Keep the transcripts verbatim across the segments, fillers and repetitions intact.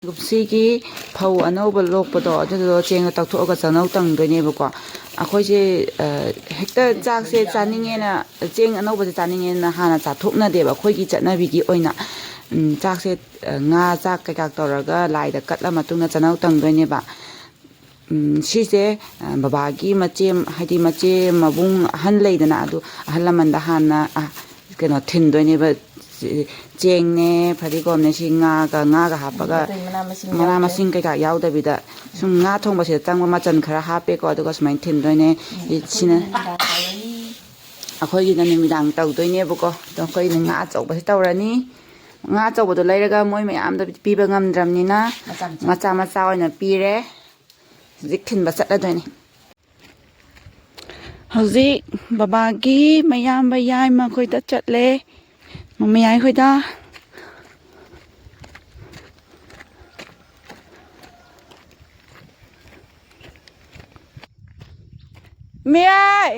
ꯀꯨꯝꯁꯤꯒꯤ ꯐꯧ ꯑꯅꯧꯕ ꯂꯣꯛꯄꯗꯣ, ꯑꯗꯨꯗꯣ ꯆꯦꯡꯗꯣ ꯇꯛꯊꯣꯛꯑꯒ ꯆꯅꯧ ꯇꯪꯗꯣꯏꯅꯦꯕꯀꯣ꯫ ꯑꯩꯈꯣꯏꯁꯦ, ꯑ, ꯍꯦꯛꯇ ꯆꯥꯛꯁꯦ ꯆꯥꯅꯤꯡꯉꯦꯅ, ꯆꯦꯡ ꯑꯅꯧꯕꯁꯦ ꯆꯥꯅꯤꯡꯉꯦꯅ ꯍꯥꯟꯅ ꯆꯥꯊꯣꯛꯅꯗꯦꯕ꯫ ꯑꯩꯈꯣꯏꯒꯤ ꯆꯠꯅꯕꯤꯒꯤ ꯑꯣꯏꯅ, ꯎꯝ, ꯆꯥꯛꯁꯦ, ꯑ, ꯉꯥ ꯆꯥꯛ ꯀꯩꯀꯥ ꯇꯧꯔꯒ ꯂꯥꯏꯗ ꯀꯠꯂ ꯃꯇꯨꯡꯗ ꯆꯅꯧ ꯇꯪꯗꯣꯏꯅꯦꯕ꯫ ꯎꯝ, ꯁꯤꯁꯦ, ꯑ, ꯕꯕꯥꯒꯤ ꯃꯆꯦ, ꯍꯥꯏꯗꯤ ꯃꯆꯦ ꯃꯕꯨꯡ ꯑꯍꯟ ꯂꯩꯗꯅ, ꯑꯗꯨ ꯑꯍꯜ ꯂꯃꯟꯗ ꯍꯥꯟꯅ, ꯑ, ꯀꯩꯅꯣ ꯊꯤꯟꯗꯣꯏꯅꯦꯕ꯫ ꯆꯦ-, ꯆꯦꯡꯅꯦ, ꯐꯗꯤꯒꯣꯝꯅꯦ, ꯁꯤ ꯉꯥꯒ, ꯉꯥꯒ ꯍꯥꯞꯄꯒ, ꯑꯇꯩ ꯃꯅꯥ ꯃꯁꯤꯡ ꯃꯅꯥ ꯌꯥꯎꯗꯦ꯫ ꯃꯁꯤꯡ ꯀꯩꯀꯥ ꯌꯥꯎꯗꯕꯤꯗ, ꯁꯨꯝ ꯉꯥ ꯊꯣꯡꯕꯁꯤꯗ ꯆꯪꯕ ꯃꯆꯜ ꯈꯔ ꯍꯥꯞꯄꯦꯀꯣ, ꯑꯗꯨꯒ ꯁꯨꯃꯥꯏꯅ ꯊꯤꯟꯗꯣꯏꯅꯦ꯫ ꯎꯝ, ꯁꯤꯅ ꯑꯩꯈꯣꯏꯒꯤꯅ ꯅꯨꯃꯤꯗꯥꯡ ꯇꯧꯔꯅꯤ꯫ ꯑꯩꯈꯣꯏꯒꯤꯅ ꯅꯨꯃꯤꯗꯥꯡ ꯇꯧꯗꯣꯏꯅꯦꯕꯀꯣ꯫ ꯑꯗꯣ ꯑꯩꯈꯣꯏꯅ ꯉꯥ ꯑꯆꯧꯕꯁꯤ ꯇꯧꯔꯅꯤ꯫ ꯉꯥ ꯑꯆꯧꯕꯗꯣ ꯂꯩꯔꯒ ꯃꯣꯏ ꯃꯌꯥꯝꯗ ꯄꯤꯕ ꯉꯝꯗ꯭ꯔꯕꯅꯤꯅ ꯃꯆꯥ ꯃꯆꯥ꯫ ꯃꯆꯥ ꯃꯆꯥ ꯑꯣꯏꯅ ꯄꯤꯔꯦ꯫ ꯍꯧꯖꯤꯛ ꯊꯤꯟꯕ ꯆꯠꯂꯗꯣꯏꯅꯦ꯫ ꯍꯧꯖꯤꯛ ꯕꯕꯥꯒꯤ ꯃꯌꯥꯝꯕ ꯌꯥꯏꯃ ꯈꯣꯏꯗ ꯆꯠꯂꯦ꯫ ꯃꯃꯌꯥꯏ ꯈꯣꯏꯗ꯫ ꯃꯌꯥꯏ!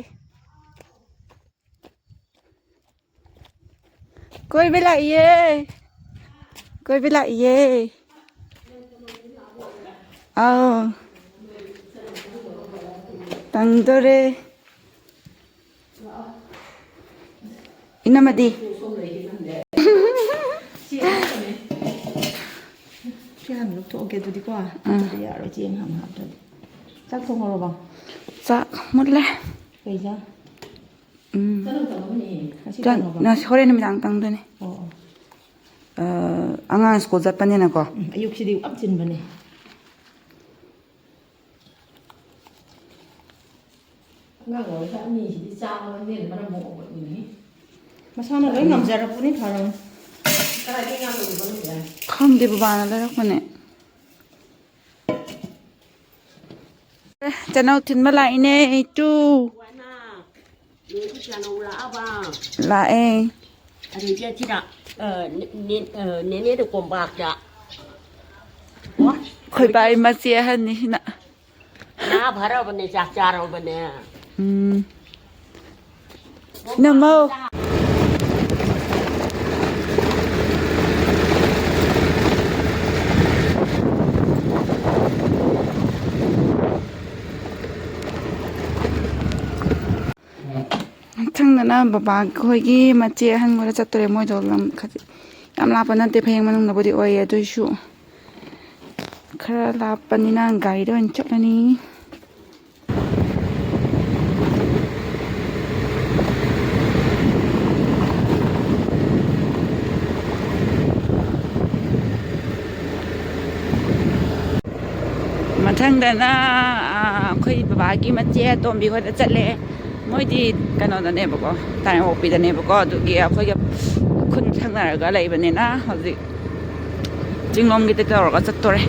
ꯀꯣꯏꯕ ꯂꯥꯛꯏꯌꯦ꯫ ꯀꯣꯏꯕ ꯂꯥꯛꯏꯌꯦ꯫ ꯑꯥꯎ꯫ ꯇꯪꯗꯣꯔꯦ꯫ ꯏꯅꯝꯃꯗꯤ? ꯁꯤ ꯍꯥꯟꯅ ꯂꯧꯊꯣꯛꯑꯒꯦ ꯑꯗꯨꯗꯤꯀꯣ꯫ ꯑꯥ꯫ ꯑꯗꯨꯗꯤ ꯌꯥꯔꯣꯏ, ꯆꯦꯡ ꯍꯥꯟꯅ ꯍꯥꯞꯇ꯭ꯔꯗꯤ꯫ ꯆꯥꯛ ꯊꯣꯡꯉꯨꯔꯕꯣ? ꯆꯥꯛ ꯃꯨꯠꯂꯦ꯫ ꯀꯩ ꯆꯥꯛ? ꯎꯝ꯫ ꯆꯥꯛ ꯅꯪ ꯊꯣꯡꯉꯝꯃꯅꯤ꯫ ꯉꯁꯤ ꯆꯥꯛ ꯊꯣꯡꯉꯕꯣ? ꯉꯁꯤ ꯍꯣꯔꯦꯟ ꯅꯨꯃꯤꯗꯥꯡ ꯇꯪꯗꯣꯏꯅꯦ꯫ ꯑꯣ, ꯑꯣ꯫ ꯑ, ꯑꯉꯥꯡ ꯁ꯭ꯀꯨꯜ ꯆꯠꯄꯅꯤꯅꯀꯣ꯫ ꯎꯝ, ꯑꯌꯨꯛꯁꯤꯗꯤ ꯌꯥꯝ ꯆꯤꯟꯕꯅꯦ꯫ ꯑꯉꯥꯡ ꯑꯣꯏꯔꯤꯀꯥꯟ ꯑꯅꯤꯁꯤꯗꯤ ꯆꯥꯕ ꯂꯝꯖꯦꯜ ꯃꯔꯝ ꯃꯣꯛꯑꯕ ꯃꯤꯅꯤ꯫ ꯃꯁꯥꯅ ꯂꯣꯏ ꯉꯝꯖꯔꯛꯄꯅꯤ ꯐꯔꯕꯅꯤ꯫ ꯀꯗꯥꯏꯗꯒꯤ ꯉꯥ ꯂꯧꯔꯨꯕ ꯅꯠꯇ꯭ꯔꯦ? ꯈꯪꯗꯦ, ꯕꯕꯥꯅ ꯂꯩꯔꯛꯄꯅꯦ꯫ ꯆꯅꯧ ꯊꯤꯟꯕ ꯂꯥꯛꯏꯅꯦ, ꯏꯇꯨ꯫ ꯋꯥꯅ, ꯅꯣꯏꯒꯤ ꯆꯅꯧ ꯂꯥꯛꯑꯕ? ꯂꯥꯛꯑꯦ꯫ ꯑꯗꯩꯗꯤ ꯑꯁꯤꯗ, ꯑ, ꯅꯦ-, ꯅꯦ-, ꯑ, ꯅꯦꯅꯦꯗ ꯀꯣꯝꯄꯥꯛꯇ꯫ ꯋꯥ꯫ ꯑꯩꯈꯣꯏ ꯕꯥꯏ ꯃꯆꯦ ꯑꯍꯟꯅꯤ ꯁꯤꯅ꯫ ꯉꯥ ꯐꯔꯕꯅꯦ, ꯆꯥꯛ ꯆꯥꯔꯕꯅꯦ꯫ ꯎꯝ꯫ ꯏꯅꯝꯃꯧ꯫ ꯕꯕꯥ ꯈꯣꯏꯒꯤ ꯃꯆꯦ ꯑꯍꯟ ꯈꯣꯏꯗ ꯆꯠꯇꯣꯔꯦ꯫ ꯃꯣꯏꯗꯣ ꯂꯝ ꯈꯗꯤ ꯌꯥꯝ ꯂꯥꯞꯄ ꯅꯠꯇꯦ, ꯐꯌꯦꯡ ꯃꯅꯨꯡꯗꯕꯨꯗꯤ ꯑꯣꯏꯌꯦ, ꯑꯗꯨꯏꯁꯨ ꯈꯔ ꯂꯥꯞꯄꯅꯤꯅ ꯒꯥꯔꯤꯗ ꯑꯣꯏꯅ ꯆꯠꯂꯅꯤ꯫ ꯃꯊꯪꯗꯅ ꯑꯩꯈꯣꯏ ꯕꯕꯥꯒꯤ ꯃꯆꯦ ꯑꯇꯣꯝꯕꯤ ꯍꯣꯏꯗ ꯆꯠꯂꯦ꯫ ꯃꯣꯏꯗꯤ ꯀꯩꯅꯣꯗꯅꯦꯕꯀꯣ, ꯇꯥꯏꯕꯪꯄꯣꯛꯄꯤꯗꯅꯦꯕꯀꯣ꯫ ꯑꯗꯨꯒꯤ ꯑꯩꯈꯣꯏꯒ ꯈꯨꯟ ꯊꯪꯅꯔꯒ ꯂꯩꯕꯅꯤꯅ ꯍꯧꯖꯤꯛ ꯆꯤꯡꯂꯣꯝꯒꯤꯗ ꯇꯧꯔꯒ ꯆꯠꯇꯣꯔꯦ꯫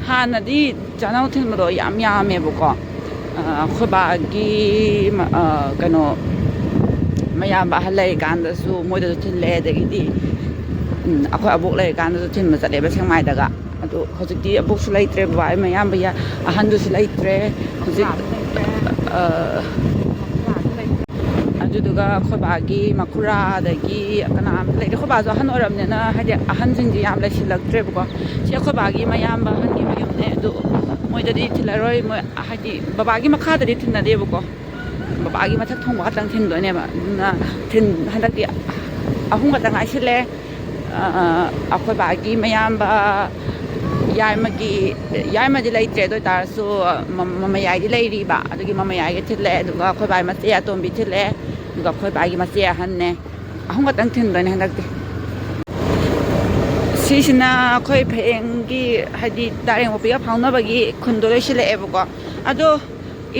ꯍꯥꯟꯅꯗꯤ ꯆꯥꯅꯧ ꯊꯤꯟꯕꯗꯣ ꯌꯥꯝ ꯌꯥꯝꯃꯦꯕꯀꯣ꯫ ꯑꯩꯈꯣꯏ ꯕꯥꯒꯤ ꯀꯩꯅꯣ, ꯃꯌꯥꯝꯕ ꯑꯍꯜ ꯂꯩꯔꯤꯀꯥꯟꯗꯁꯨ ꯃꯣꯏꯗꯁꯨ ꯊꯤꯜꯂꯦ꯫ ꯑꯗꯒꯤꯗꯤ ꯑꯩꯈꯣꯏ ꯑꯕꯣꯛ ꯂꯩꯔꯤꯀꯥꯟꯗꯁꯨ ꯊꯤꯟꯕ ꯆꯠꯂꯦꯕ ꯁꯦꯛꯃꯥꯏꯗꯒ꯫ ꯑꯗꯣ ꯍꯧꯖꯤꯛꯇꯤ ꯑꯕꯣꯛꯁꯨ ꯂꯩꯇ꯭ꯔꯦ, ꯕꯕꯥꯒꯤ ꯃꯌꯥꯝꯕ ꯑꯍꯟꯗꯨꯁꯨ ꯂꯩꯇ꯭ꯔꯦ ꯍꯧꯖꯤꯛ꯫ ꯑꯗꯨꯗꯨꯒ ꯑꯩꯈꯣꯏ ꯕꯥꯒꯤ ꯃꯈꯨꯔꯥ, ꯑꯗꯒꯤ ꯀꯅꯥꯝꯇ ꯂꯩꯇꯦ꯫ ꯑꯩꯈꯣꯏ ꯕꯥꯁꯨ ꯑꯍꯟ ꯑꯣꯏꯔꯕꯅꯤꯅ, ꯍꯥꯏꯗꯤ, ꯑꯍꯟꯁꯤꯡꯁꯦ ꯌꯥꯝ ꯂꯩꯁꯤꯜꯂꯛꯇ꯭ꯔꯦꯕꯀꯣ꯫ ꯁꯤ ꯑꯩꯈꯣꯏ ꯕꯥꯒꯤ ꯃꯌꯥꯝꯕ ꯑꯍꯟꯒꯤ ꯃꯌꯨꯝꯅꯦ꯫ ꯑꯗꯨ ꯃꯣꯏꯗꯗꯤ ꯊꯤꯜꯂꯔꯣꯏ꯫ ꯃꯣꯏ, ꯍꯥꯏꯗꯤ, ꯕꯕꯥꯒꯤ ꯃꯈꯥꯗꯗꯤ ꯊꯤꯟꯅꯗꯦꯕꯀꯣ꯫ ꯕꯕꯥꯒꯤ ꯃꯊꯛ ꯊꯣꯡꯕ ꯈꯛꯇꯪ ꯊꯤꯟꯗꯣꯏꯅꯦꯕ꯫ ꯑꯗꯨꯅ ꯊꯤꯟ-, ꯍꯟꯗꯛꯇꯤ ꯑꯍꯨꯝ ꯈꯛꯇꯪ ꯉꯥꯏꯁꯤꯜꯂꯦ꯫ ꯑꯩꯈꯣꯏ ꯕꯥꯒꯤ ꯃꯌꯥꯝꯕ ꯌꯥꯏꯃꯒꯤ, ꯌꯥꯏꯃꯗꯤ ꯂꯩꯇ꯭ꯔꯦ, ꯑꯗꯨ ꯑꯣꯏꯇꯥꯔꯁꯨ ꯃꯃꯌꯥꯏꯗꯤ ꯂꯩꯔꯤꯕ꯫ ꯑꯗꯨꯒꯤ ꯃꯃꯌꯥꯏꯒꯤ ꯊꯤꯜꯂꯦ, ꯑꯗꯨꯒ ꯑꯩꯈꯣꯏ ꯕꯥꯒꯤ ꯃꯆꯦ ꯑꯇꯣꯝꯕꯤ ꯊꯤꯜꯂꯦ, ꯑꯗꯨꯒ ꯑꯩꯈꯣꯏ ꯕꯥꯒꯤ ꯃꯆꯦ ꯑꯍꯟꯅꯦ꯫ ꯑꯍꯨꯝ ꯈꯛꯇꯪ ꯊꯤꯟꯗꯣꯏꯅꯦ ꯍꯟꯗꯛꯇꯤ꯫ ꯁꯤꯁꯤꯅ ꯑꯩꯈꯣꯏ ꯐꯌꯦꯡꯒꯤ, ꯍꯥꯏꯗꯤ, ꯇꯥꯏꯕꯪꯄꯣꯛꯄꯤꯒ ꯐꯥꯎꯅꯕꯒꯤ ꯈꯨꯟꯗꯣ ꯂꯣꯏꯁꯤꯜꯂꯛꯑꯦꯕꯀꯣ꯫ ꯑꯗꯣ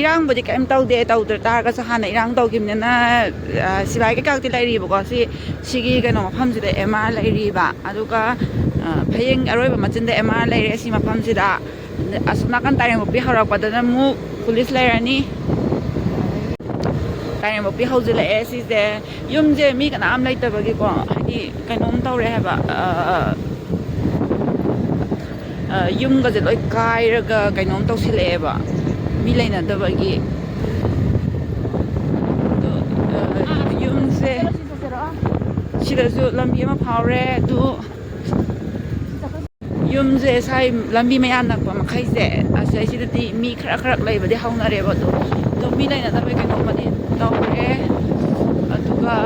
ꯏꯔꯥꯡꯕꯨꯗꯤ ꯀꯔꯤꯝ ꯇꯧꯗꯦ, ꯇꯧꯗ ꯇꯥꯔꯒꯁꯨ ꯍꯥꯟꯅ ꯏꯔꯥꯡ ꯇꯧꯈꯤꯕꯅꯤꯅ, ꯑ, ꯁꯤꯕꯥꯏ ꯀꯩꯀꯥꯗꯤ ꯂꯩꯔꯤꯕꯀꯣ꯫ ꯁꯤ, ꯁꯤꯒꯤ ꯀꯩꯅꯣ ꯃꯐꯝꯁꯤꯗ ꯑꯦꯝ ꯑꯥꯔ ꯂꯩꯔꯤꯕ, ꯑꯗꯨꯒ, ꯑ, ꯐꯌꯦꯡ ꯑꯔꯣꯏꯕ ꯃꯆꯤꯟꯗ ꯑꯦꯝ ꯑꯥꯔ ꯂꯩꯔꯦ ꯁꯤ ꯃꯐꯝꯁꯤꯗ꯫ ꯑꯁꯣꯝ ꯅꯥꯀꯟ ꯇꯥꯏꯕꯪꯄꯣꯛꯄꯤ ꯍꯧꯔꯛꯄꯗꯅ ꯑꯃꯨꯛ ꯄꯨꯂꯤꯁ ꯂꯩꯔꯅꯤ꯫ ꯇꯥꯏꯕꯪꯄꯣꯛꯄꯤ ꯍꯧꯖꯤꯜꯂꯛꯑꯦ ꯁꯤꯁꯦ꯫ ꯌꯨꯝꯁꯦ ꯃꯤ ꯀꯅꯥꯝ ꯂꯩꯇꯕꯒꯤꯀꯣ, ꯍꯥꯏꯗꯤ, ꯀꯩꯅꯣꯝ ꯇꯧꯔꯦ ꯍꯥꯏꯕ꯫ ꯑ, ꯑ, ꯌꯨꯝꯒꯁꯦ ꯂꯣꯏ ꯀꯥꯏꯔꯒ ꯀꯩꯅꯣꯝ ꯇꯧꯁꯤꯜꯂꯛꯑꯦꯕ, ꯃꯤ ꯂꯩꯅꯗꯕꯒꯤ꯫ ꯑꯗꯣ, ꯑ, ꯌꯨꯝꯁꯦ ꯁꯤꯗꯁꯨ ꯂꯝꯕꯤ ꯑꯃ ꯐꯥꯎꯔꯦ꯫ ꯑꯗꯨ ꯌꯨꯝꯁꯦ ꯁ꯭ꯋꯥꯏ ꯂꯝꯕꯤ ꯃꯌꯥ ꯅꯛꯄ ꯃꯈꯩꯁꯦ, ꯑꯁ, ꯁꯤꯗꯩꯁꯤꯗꯗꯤ ꯃꯤ ꯈꯔ ꯈꯔ ꯂꯩꯕꯗꯤ ꯍꯧꯅꯔꯦꯕ, ꯑꯗꯣ ꯑꯗꯨꯝ ꯃꯤ ꯂꯩꯅꯗꯕꯩ ꯀꯩꯅꯣꯝꯃꯗꯤ ꯇꯧꯔꯦ꯫ ꯑꯗꯨꯒ,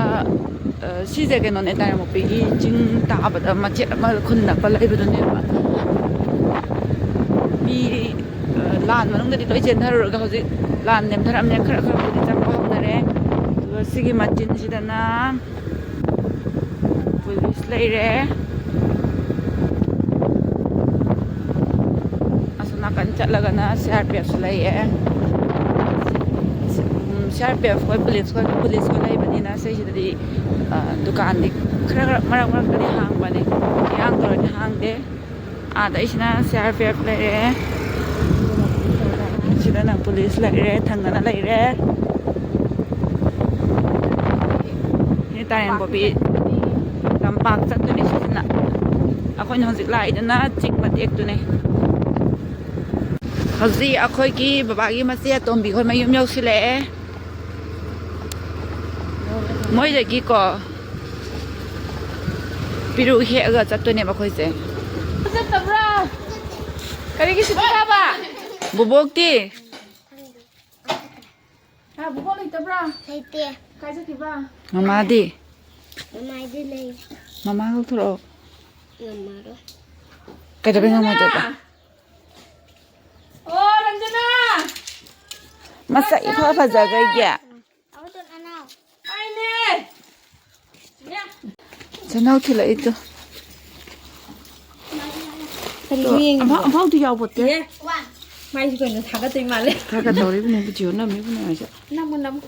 ꯑ, ꯁꯤꯁꯦ ꯀꯩꯅꯣꯅꯦ, ꯇꯥꯏꯔꯪꯄꯣꯛꯄꯤꯒꯤ ꯆꯤꯡ ꯇꯥꯕꯗ ꯃꯆꯦꯠ ꯑꯃ ꯈꯨꯟ ꯅꯛꯄ ꯂꯩꯕꯗꯨꯅꯦꯕ꯫ ꯃꯤ, ꯑ, ꯂꯥꯟ ꯃꯅꯨꯡꯗꯗꯤ ꯂꯣꯏ ꯆꯦꯟꯊꯔꯨꯔꯒ ꯍꯧꯖꯤꯛ ꯂꯥꯟ ꯅꯦꯝꯊꯔꯝꯅꯦ, ꯈꯔ ꯈꯔꯕꯨꯗꯤ ꯆꯪꯕ ꯍꯧꯅꯔꯦ꯫ ꯑꯗꯨꯒ ꯁꯤꯒꯤ ꯃꯆꯤꯟꯁꯤꯗꯅ ꯄꯨꯂꯤꯁ ꯂꯩꯔꯦ꯫ ꯑꯁꯣꯝ ꯅꯥꯀꯟ ꯆꯠꯂꯒꯅ ꯁꯤ ꯑꯥꯔ ꯄꯤ ꯑꯦꯐꯁꯨ ꯂꯩꯌꯦ꯫ ꯎꯝ, ꯁꯤ ꯑꯥꯔ ꯄꯤ ꯑꯦꯐ ꯈꯣꯏ, ꯄꯨꯂꯤꯁ ꯈꯣꯏ, ꯄꯨꯂꯤꯁ ꯈꯣꯏ ꯂꯩꯕꯅꯤꯅ ꯁꯤꯁꯤꯗꯗꯤ, ꯑ, ꯗꯨꯀꯥꯟꯗꯤ ꯈꯔ ꯈꯔ ꯃꯔꯛ ꯃꯔꯛꯇꯗꯤ ꯍꯥꯡꯕꯅꯦ꯫ ꯏꯔꯥꯡ ꯇꯧꯔꯗꯤ ꯍꯥꯡꯗꯦ꯫ ꯑꯥꯗꯩꯁꯤꯅ ꯁꯤ ꯑꯥꯔ ꯄꯤ ꯑꯦꯐ ꯂꯩꯔꯦ꯫ ꯁꯤꯗꯅ ꯄꯨꯂꯤꯁ ꯂꯩꯔꯦ, ꯊꯪꯅꯅ ꯂꯩꯔꯦ꯫ ꯁꯤ ꯇꯥꯏꯔꯪꯄꯣꯛꯄꯤ ꯂꯝꯄꯥꯛ ꯆꯠꯇꯣꯏꯅꯦ ꯁꯤꯁꯤꯅ꯫ ꯑꯩꯈꯣꯏꯅ ꯍꯧꯖꯤꯛ ꯂꯥꯛꯏꯗꯨꯅ ꯆꯤꯡ ꯃꯇꯦꯛꯇꯨꯅꯦ꯫ ꯍꯧꯖꯤꯛ ꯑꯩꯈꯣꯏꯒꯤ ꯕꯕꯥꯒꯤ ꯃꯆꯦ ꯑꯇꯣꯝꯕꯤ ꯍꯣꯏ ꯃꯌꯨꯝ ꯌꯧꯁꯤꯜꯂꯛꯑꯦ꯫ ꯃꯣꯏꯗꯒꯤꯀꯣ ꯄꯤꯔꯨꯛ ꯍꯦꯛꯑꯒ ꯆꯠꯇꯣꯏꯅꯦꯕ ꯑꯩꯈꯣꯏꯁꯦ꯫ ꯆꯠꯇꯕ꯭ꯔꯥ? ꯀꯔꯤꯒꯤ ꯁꯤꯠꯇꯕ? ꯕꯣꯕꯣꯛꯇꯤ? ꯍꯥ, ꯕꯣꯕꯣꯛ ꯂꯩꯇꯕ꯭ꯔꯥ? ꯂꯩꯇꯦ꯫ ꯀꯥꯏ ꯆꯠꯈꯤꯕ? ꯃꯃꯥꯗꯤ? ꯃꯃꯥꯗꯤ ꯂꯩ꯫ ꯃꯃꯥ ꯀꯧꯊꯣꯔꯛꯑꯣ꯫ ꯉꯝꯃꯔꯣꯏ꯫ ꯀꯩꯗꯧꯕꯩ ꯉꯝꯃꯣꯏꯗꯣꯏꯕ? ꯑꯣ, ꯔꯟꯖꯅꯥ! ꯃꯁꯛ ꯏꯐ ꯐꯖꯈꯩꯒꯤ꯫ ꯍꯥꯏꯅꯦ! ꯆꯅꯥꯎ ꯊꯤꯜꯂꯛꯏꯗꯣ꯫ ꯀꯔꯤꯅꯣ ꯌꯦꯡꯉꯤꯕꯣ? ꯑꯝꯐꯥꯎ-, ꯑꯝꯐꯥꯎꯗꯤ ꯌꯥꯎꯕꯣꯠꯇꯦ꯫ ꯏꯍꯦ! ꯃꯥꯏꯁꯤ ꯀꯩꯅꯣ ꯊꯥꯒꯠꯇꯣꯏ ꯃꯥꯜꯂꯦ꯫ ꯊꯥꯒꯠꯇꯧꯔꯤꯕꯅꯦ, video ꯅꯝꯃꯤꯕꯅꯦ ꯑꯩꯁꯨ꯫ ꯅꯝꯃꯨ, ꯅꯝꯃꯨ꯫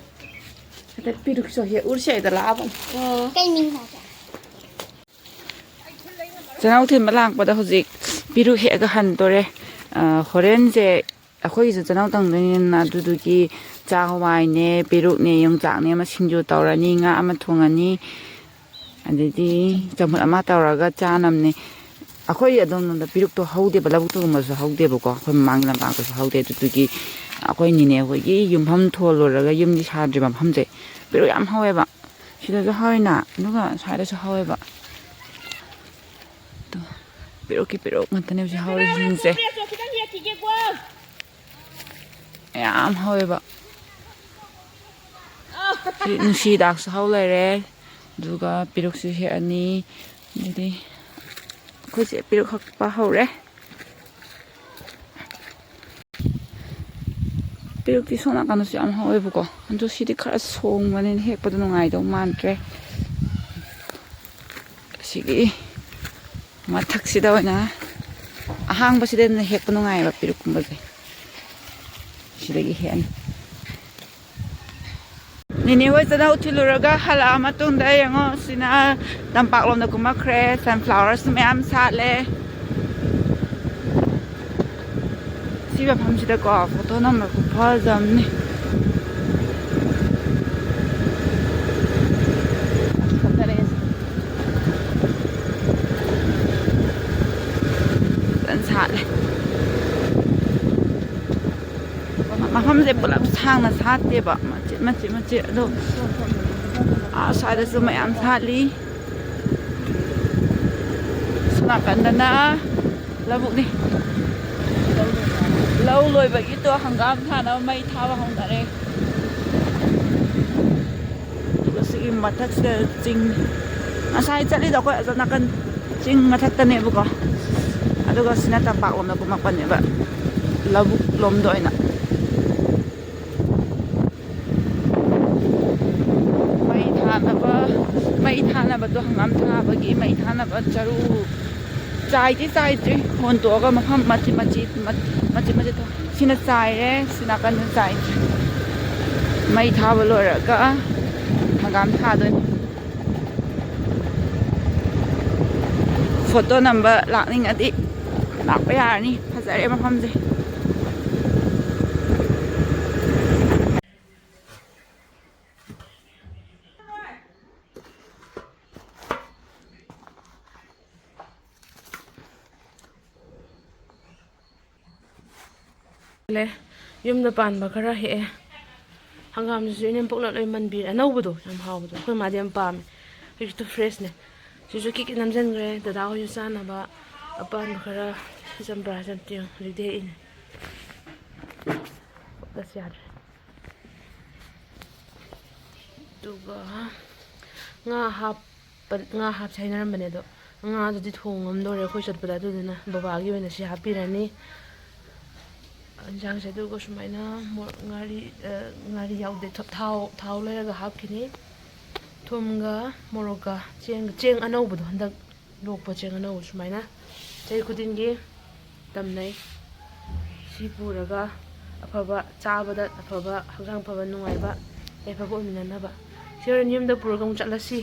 ꯍꯦꯛꯇ ꯄꯤꯔꯨꯛꯁꯨ ꯍꯦꯛ ꯎꯔꯁꯦ ꯍꯥꯏꯗ ꯂꯥꯛꯑꯕꯅꯦ꯫ ꯑꯣ꯫ ꯀꯩ ꯃꯤꯡ ꯊꯥꯒꯦ? ꯆꯅꯥꯎ ꯊꯤꯟꯕ ꯂꯥꯛꯄꯗ ꯍꯧꯖꯤꯛ ꯄꯤꯔꯨꯛ ꯍꯦꯛꯑꯒ ꯍꯟꯗꯣꯔꯦ꯫ ꯑ, ꯍꯣꯔꯦꯟꯁꯦ ꯑꯩꯈꯣꯏꯒꯤꯁꯨ ꯆꯅꯥꯎ ꯇꯪꯗꯣꯏꯅꯤꯅ, ꯑꯗꯨꯗꯨꯒꯤ ꯆꯥꯛ ꯍꯋꯥꯏꯅꯦ, ꯄꯦꯔꯨꯛꯅꯦ, ꯌꯣꯡꯆꯥꯛꯅꯦ ꯑꯃ ꯁꯤꯡꯖꯨ ꯇꯧꯔꯅꯤ, ꯉꯥ ꯑꯃ ꯊꯣꯡꯉꯅꯤ, ꯑꯗꯩꯗꯤ ꯆꯝꯐꯨꯠ ꯑꯃ ꯇꯧꯔꯒ ꯆꯥꯅꯕꯅꯦ꯫ ꯑꯩꯈꯣꯏ ꯑꯗꯣꯝꯂꯣꯝꯗ ꯄꯦꯔꯨꯛꯇꯣ ꯍꯧꯗꯦꯕ, ꯂꯧꯕꯨꯛꯇꯒꯨꯝꯕꯁꯨ ꯍꯧꯗꯦꯕꯀꯣ, ꯑꯩꯈꯣꯏ ꯃꯃꯥꯡꯒꯤ ꯂꯝꯄꯥꯛꯇꯁꯨ ꯍꯧꯗꯦ꯫ ꯑꯗꯨꯗꯨꯒꯤ ꯑꯩꯈꯣꯏ ꯅꯤꯅꯦ ꯍꯣꯏꯒꯤ ꯌꯨꯝꯐꯝ ꯊꯣꯜꯂꯨꯔꯒ ꯌꯨꯝꯗꯤ ꯁꯥꯗ꯭ꯔꯤꯕ ꯃꯐꯝꯁꯦ ꯄꯦꯔꯨꯛ ꯌꯥꯝ ꯍꯧꯋꯦꯕ꯫ ꯁꯤꯗꯁꯨ ꯍꯧꯋꯤꯅ, ꯑꯗꯨꯒ ꯁ꯭ꯋꯥꯏꯗꯁꯨ ꯍꯧꯋꯦꯕ꯫ ꯑꯗꯣ ꯄꯦꯔꯨꯛꯀꯤ ꯄꯦꯔꯨꯛ ꯉꯥꯛꯇꯅꯦ ꯍꯧꯖꯤꯛ ꯍꯧꯔꯤꯁꯤꯡꯁꯦ꯫ ꯈꯤꯇꯪ ꯍꯦꯛꯈꯤꯒꯦꯀꯣ꯫ ꯃꯌꯥꯝ ꯍꯧꯋꯦꯕ꯫ ꯁꯤ ꯅꯨꯡꯁꯤ ꯍꯤꯗꯥꯛꯁꯨ ꯍꯧ ꯂꯩꯔꯦ꯫ ꯑꯗꯨꯒ ꯄꯦꯔꯨꯛꯁꯨ ꯍꯦꯛꯑꯅꯤ꯫ ꯑꯗꯩꯗꯤ ꯑꯩꯈꯣꯏꯁꯦ ꯄꯦꯔꯨꯛ ꯍꯦꯛꯄ ꯍꯧꯔꯦ꯫ ꯄꯦꯔꯨꯛꯇꯤ ꯁꯣꯝ ꯅꯥꯀꯟꯗꯁꯨ ꯌꯥꯝ ꯍꯧꯋꯦꯕꯀꯣ꯫ ꯑꯗꯣ ꯁꯤꯗꯤ ꯈꯔ ꯁꯣꯡꯕꯅꯤꯅ ꯍꯦꯛꯄꯗꯣ ꯅꯨꯡꯉꯥꯏꯗꯧ ꯃꯥꯟꯗ꯭ꯔꯦ꯫ ꯑꯁꯤꯒꯤ ꯃꯊꯛꯁꯤꯗ ꯑꯣꯏꯅ, ꯑꯍꯥꯡꯕꯁꯤꯗ ꯑꯣꯏꯅ ꯍꯦꯛꯄ ꯅꯨꯡꯉꯥꯏꯌꯦꯕ ꯄꯦꯔꯨꯛꯀꯨꯝꯕꯁꯦ꯫ ꯁꯤꯗꯒꯤ ꯍꯦꯛꯑꯅꯤ꯫ ꯅꯦꯅꯦ ꯍꯣꯏ ꯆꯅꯧ ꯊꯤꯜꯂꯨꯔꯒ ꯍꯜꯂꯛꯑ ꯃꯇꯨꯡꯗ ꯌꯦꯡꯉꯣ, ꯁꯤꯅ ꯇꯝꯄꯥꯛꯂꯣꯝꯗ ꯀꯨꯝꯃꯛꯈ꯭ꯔꯦ꯫ Sunflowerꯁꯨ ꯃꯌꯥꯝ ꯁꯥꯠꯂꯦ꯫ ꯁꯤ ꯃꯐꯝꯁꯤꯗꯀꯣ ꯐꯣꯇꯣ ꯅꯝꯕ ꯈꯨꯐꯖ ꯑꯃꯅꯤ꯫ ꯐꯖꯔꯦ꯫ ꯐꯖꯅ ꯁꯥꯠꯂꯦ꯫ ꯃꯐꯝꯁꯦ ꯄꯨꯂꯞ ꯁꯥꯡꯅ ꯁꯥꯠꯇꯦꯕ, ꯃꯆꯦꯠ ꯃꯆꯦꯠ ꯃꯆꯦꯠ꯫ ꯑꯗꯣ ꯑꯥ ꯁ꯭ꯋꯥꯏꯗꯁꯨ ꯃꯌꯥꯝ ꯁꯥꯠꯂꯤ꯫ ꯁꯣꯝ ꯅꯥꯀꯟꯗꯅ ꯂꯧꯕꯨꯛꯅꯤ꯫ ꯂꯧ ꯂꯣꯏꯕꯒꯤꯗꯣ ꯍꯪꯒꯥꯝ ꯊꯥꯅꯕ ꯃꯩ ꯊꯥꯕ ꯍꯧꯅꯔꯦ꯫ ꯑꯗꯨꯒ ꯁꯤꯒꯤ ꯃꯊꯛꯁꯤꯗ ꯆꯤꯡ, ꯉꯁꯥꯏ ꯆꯠꯂꯤꯗꯣ ꯑꯩꯈꯣꯏ ꯑꯁꯣꯝ ꯅꯥꯀꯟ ꯆꯤꯡ ꯃꯊꯛꯇꯅꯦꯕꯀꯣ꯫ ꯑꯗꯨꯒ ꯁꯤꯅ ꯇꯝꯄꯥꯛꯂꯣꯝꯗ ꯀꯨꯝꯃꯛꯄꯅꯦꯕ, ꯂꯧꯕꯨꯛ ꯂꯣꯝꯗ ꯑꯣꯏꯅ꯫ ꯃꯩ ꯊꯥꯅꯕ, ꯃꯩ ꯊꯥꯅꯕꯗꯣ, ꯍꯪꯒꯥꯝ ꯊꯥꯕꯒꯤ ꯃꯩ ꯊꯥꯅꯕ ꯆꯔꯨ ꯆꯥꯏꯗꯤ ꯆꯥꯏꯗ꯭ꯔꯤ, ꯍꯣꯟꯗꯣꯛꯑꯒ ꯃꯐꯝ ꯃꯆꯤꯠ ꯃꯆꯤꯠ, ꯃꯆꯤꯠ ꯃꯆꯤꯠ ꯊꯥ-, ꯁꯤꯅ ꯆꯥꯏꯔꯦ, ꯁꯤ ꯅꯥꯀꯟꯗ ꯆꯥꯏꯗ꯭ꯔꯤ꯫ ꯃꯩ ꯊꯥꯕ ꯂꯣꯏꯔꯒ ꯍꯪꯒꯥꯝ ꯊꯥꯗꯣꯏꯅꯤ꯫ ꯐꯣꯇꯣ ꯅꯝꯕ ꯂꯥꯛꯅꯤꯡꯉꯗꯤ ꯂꯥꯛꯄ ꯌꯥꯔꯅꯤ꯫ ꯐꯖꯔꯦ ꯃꯐꯝꯁꯦ꯫ ꯂꯦ, ꯌꯨꯝꯗ ꯄꯥꯟꯕ ꯈꯔ ꯍꯦꯛꯑꯦ꯫ ꯍꯪꯒꯥꯝꯁꯤꯁꯨ ꯏꯅꯦꯝꯄꯣꯛꯅ ꯂꯣꯏ ꯃꯟꯕꯤꯔꯦ꯫ ꯑꯅꯧꯕꯗꯣ ꯌꯥꯝ ꯍꯥꯎꯕꯗꯣ, ꯑꯩꯈꯣꯏ ꯃꯥꯗꯤ ꯌꯥꯝ ꯄꯥꯝꯃꯦ꯫ ꯍꯧꯖꯤꯛꯇꯣ ꯐ꯭ꯔꯦꯁꯅꯦ꯫ ꯁꯤꯁꯨ ꯀꯤꯛ ꯀꯤꯛ ꯅꯝꯁꯤꯟꯈ꯭ꯔꯦ꯫ ꯗꯗꯥ ꯍꯣꯏꯁꯨ ꯆꯥꯅꯕ ꯑꯄꯥꯟꯕ ꯈꯔ ꯆꯝꯄ꯭ꯔꯥ ꯆꯝꯇꯦꯡ ꯍꯧꯖꯤꯛꯇꯤ ꯍꯦꯛꯏꯅꯦ꯫ ꯑꯁ, ꯌꯥꯗ꯭ꯔꯦ꯫ ꯑꯗꯨꯒ ꯉꯥ ꯍꯥꯞꯄ, ꯉꯥ ꯍꯥꯞꯁꯦ ꯍꯥꯏꯅꯔꯝꯕꯅꯦ, ꯑꯗꯣ ꯉꯥꯗꯨꯗꯤ ꯊꯣꯡ ꯉꯝꯗꯣꯔꯦ ꯑꯩꯈꯣꯏ ꯆꯠꯄꯗ, ꯑꯗꯨꯗꯨꯅ ꯕꯕꯥꯒꯤ ꯑꯣꯏꯅ ꯁꯤ ꯍꯥꯞꯄꯤꯔꯅꯤ ꯏꯟꯁꯥꯡꯁꯦ꯫ ꯑꯗꯨꯒ ꯁꯨꯃꯥꯏꯅ ꯃꯣ-, ꯉꯥꯔꯤ, ꯑ, ꯉꯥꯔꯤ ꯌꯥꯎꯗꯦ, ꯊ-, ꯊꯥꯎ, ꯊꯥꯎ ꯂꯩꯔꯒ ꯍꯥꯞꯈꯤꯅꯤ꯫ ꯊꯨꯝꯒ ꯃꯣꯔꯣꯛꯀ ꯆꯦꯡꯒ, ꯆꯦꯡ ꯑꯅꯧꯕꯗꯣ, ꯍꯟꯗꯛ ꯂꯣꯛꯄ ꯆꯦꯡ ꯑꯅꯧꯕ ꯁꯨꯃꯥꯏꯅ ꯆꯍꯤ ꯈꯨꯗꯤꯡꯒꯤ ꯇꯝꯅꯩ꯫ ꯁꯤ ꯄꯨꯔꯒ ꯑꯐꯕ ꯆꯥꯕꯗ ꯑꯐꯕ, ꯍꯛꯆꯥꯡ ꯐꯕ, ꯅꯨꯡꯉꯥꯏꯕ, ꯌꯥꯏꯐꯕ ꯑꯣꯏꯃꯤꯟꯅꯅꯕ꯫ ꯁꯤ ꯍꯣꯔꯦꯟ ꯌꯨꯝꯗ ꯄꯨꯔꯒ ꯑꯃꯨꯛ ꯆꯠꯂꯁꯤ꯫